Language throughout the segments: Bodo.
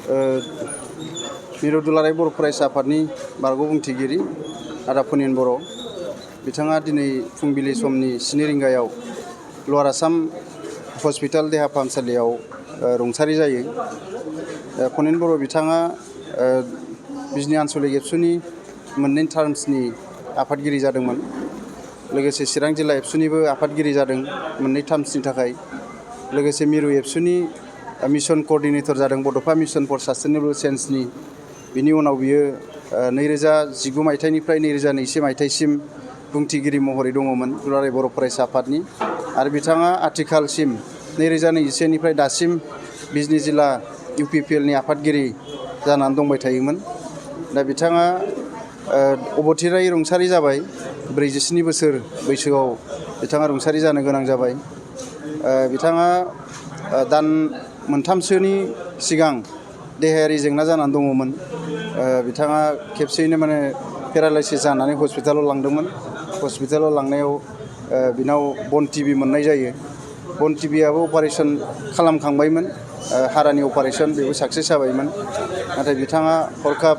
मिरु दुलाराय बर' फरायसा आफादनि बारग' बुंथिगिरि आदा फनिन बर' बिथाङा दिनै फुंबिलि समनि 7 रिंगायाव लवार आसाम हस्पिटाल देहा फाहामसालियाव रुंसारि जायो। फनिन बर' बिथाङा बिजनी आन्चलिक एबसुनि मोननै टार्म्सनि आफादगिरि जादोंमोन। लोगोसे चिरां जिल्ला एबसुनिबो आफादगिरि जादों मोननै टार्म्सनि थाखाय। लोगोसे मिरु एबसुनि मिशन कअर्डिनेटर जादों बड'फा मिशन फर सास्टेनेबल चेन्जनि। बिनि उनाव बियो 2019 मायथाइनिफ्राय 2021 मायथाइसिम बुंथिगिरि महरै दङमोन दुलाराय बर' फरायसा आफादनि। आरो बिथाङा आथिखालसिम 2021 निफ्राय दासिम बिजनी जिल्ला UPPLनि आफादगिरि जानानै दंबाय थायोमोन। दा बिथाङा अबथिरायै रुंसारि जाबाय। 47 बोसोर बैसोआव बिथाङा रुंसारि जानो गोनां जाबाय। बिथाङा दान मोनथामसोनि सिगां देहायारि जेंना जानानै दङमोन। बिथाङा खेबसेयैनो पेरालाइसिस जानानै हस्पिटालाव लांदोंमोन। हस्पिटालाव लांनायाव बिनाव बन टिबि मोननाय जायो। बन टिबिआबो अपारेसन खालामखांबायमोन, हारानि अपारेसन बेबो साक्सेस जाबायमोन। नाथाय बिथाङा हरखाब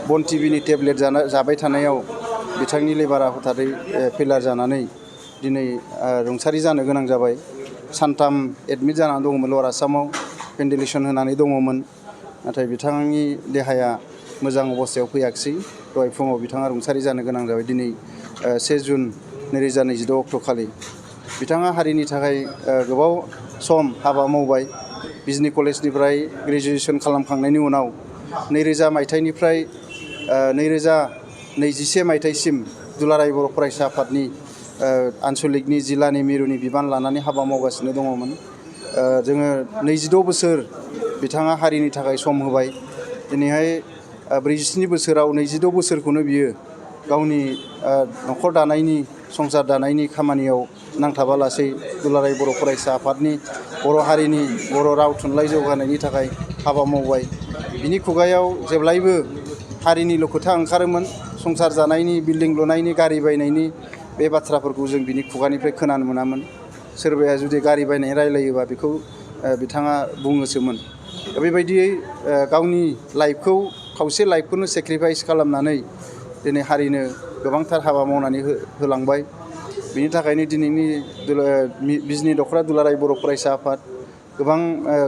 बन टिबिनि टेब्लेट जाबाय थानायाव बिथांनि लिभारा हथारै फेलार जानानै दिनै रुंसारि जानो गोनां जाबाय। सानथाम एडमिट जानानै दङमोन लवार आसामाव, भेन्टिलेसन होनानै दङमोन। नाथाय बिथांनि देहाया मोजां अबस्थायाव फैयाखिसै। दहाय फुङाव बिथाङा रुंसारि जानो गोनां जाबाय दिनै 1 जुन 2026 अक्ट'खालि। बिथाङा हारिनि थाखाय गोबाव सम हाबा मावबाय। बिजनी कलेजनिफ्राय ग्रेजुवेसन खालामखांनायनि उनाव 2000 मायथाइनिफ्राय 2021 मायथाइसिम दुलाराय बर' फरायसा आफादनि आन्चलिकनि जिल्लानि मिरुनि बिबान लानानै हाबा मावगासिनो दङमोन। जोङो 22 बोसोर बिथाङा हारिनि थाखाय सम होबाय। दिनैहाय 47 बोसोराव 22 बोसोरखौनो बियो गावनि न'खर दानायनि, संसार दानायनि खामानियाव नांथाबालासै दुलाराय बर' फरायसा आफादनि बर' हारिनि बर' राव थुनलाइ जौगानायनि थाखाय हाबा मावबाय। बिनि खुगायाव जेब्लायबो हारिनिल' खोथा ओंखारोमोन। संसार जानायनि, बिल्डिं लुनायनि, गारि बायनायनि बे बाथ्राफोरखौ जों बिनि खुगानिफ्राय खोनानो मोनामोन। सोरबाया जुदि गारि बायनाय रायलायोबा बेखौ बिथाङा बुङोसोमोन। बेबायदियै गावनि लाइफखौ, खावसे लाइफखौनो सेक्रिफाइस खालामनानै दिनै हारिनो गोबांथार हाबा मावनानै होलांबाय। बिनि थाखायनो दिनैनि बिजनी दख'रा दुलाराय बर' फरायसा आफाद गोबां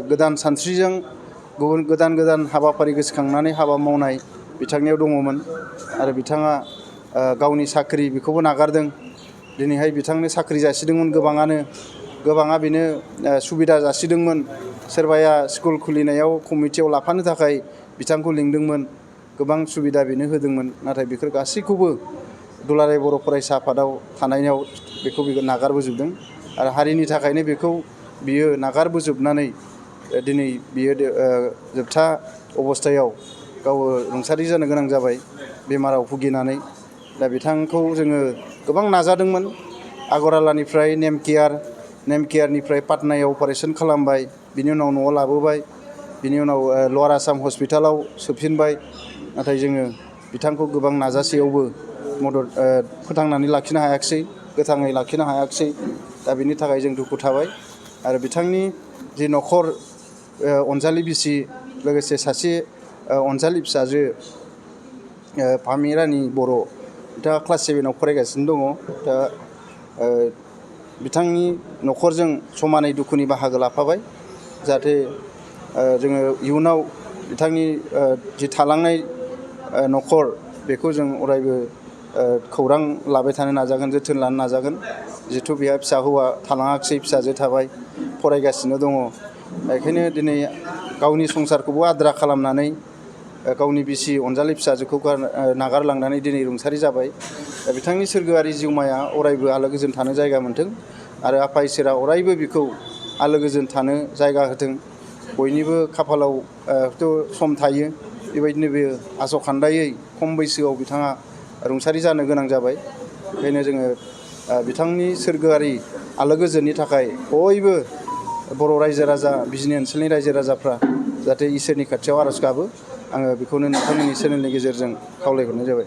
गोदान सानस्रिजों गोदान हाबाफारि गोसोखांनानै हाबा मावनाय बिथांनियाव दङमोन। आरो बिथाङा गावनि साख्रि बेखौबो नागारदों। दिनैहाय बिथांनो साख्रि जासिदोंमोन गोबाङा बेनो सुबिदा जासिदोंमोन। सोरबाया स्कुल खुलिनायाव कमिटियाव लाफानो थाखाय बिथांखौ लिंदोंमोन। गोबां सुबिदा बेनो होदोंमोन। नाथाय बेफोर गासैखौबो दुलाराय बर' फरायसा आफादाव थानायाव बेखौ नागारबोजोबदों। आरो हारिनि थाखायनो बेखौ बियो नागारबोजोबनानै दिनै बियो जोबथा अबस्थायाव गाव रुंसारि जानो गोनां जाबाय बेमाराव भुगिनानै। दा बिथांखौ जोङो गोबां नाजादोंमोन। आगरआलानिफ्राय नेम केयारनिफ्राय पाटनायाव अपारेसन खालामबाय। बिनि उनाव न'आव लाबोबाय। बिनि उनाव लवार आसाम हस्पिटालाव सोफिनबाय। नाथाय जोङो बिथांखौ गोबां नाजासेयावबो फोथांनानै लाखिनो हायाखिसै, गोथाङै लाखिनो हायाखिसै। दा बिनि थाखाय जों दुखु थाबाय। आरो बिथांनि जि न'खर, अनजालि बिसि, लोगोसे सासे अनजालि फिसाजो फामे रानि बर', बिथाङा क्लास 7आव फरायगासिनो दङ। दा बिथांनि न'खरजों समानै दुखुनि बाहागो लाफाबाय। जाहाथे जोङो इयुनाव बिथांनि जि थालांनाय न'खर बेखौ जों अरायबो खौरां लाबाय थानो नाजागोन, जोथोन लानो नाजागोन। जिहेथु बेहा फिसा हौवा थालाङाखिसै, फिसाजो थाबाय, फरायगासिनो दङ। बेखायनो दिनै गावनि संसारखौबो आद्रा खालामनानै गावनि बिसि अनजालि फिसाजोखौ नागारलांनानै दिनै रुंसारि जाबाय। दा बिथांनि सोरगोआरि जिउमाया अरायबो आलो गोजोन थानो जायगा मोन्थों। आरो आफा इसोरा अरायबो बिखौ आलो गोजोन थानो जायगा होथों। बयनिबो खाफालाव सम थायो। बेबायदिनो बे आस'खान्दायै खम बैसोआव बिथाङा रुंसारि जानो गोनां जाबाय। ओंखायनो जोङो बिथांनि सोरगोआरि आलो गोजोननि थाखाय बयबो बर' रायजो राजा, बिजनी ओनसोलनि रायजो राजाफ्रा जाहाथे इसोरनि खाथियाव आर'ज गाबो। आङो बेखौनो नोंथांमोननि चेनेलनि गेजेरजों खावलायहरनाय जाबाय।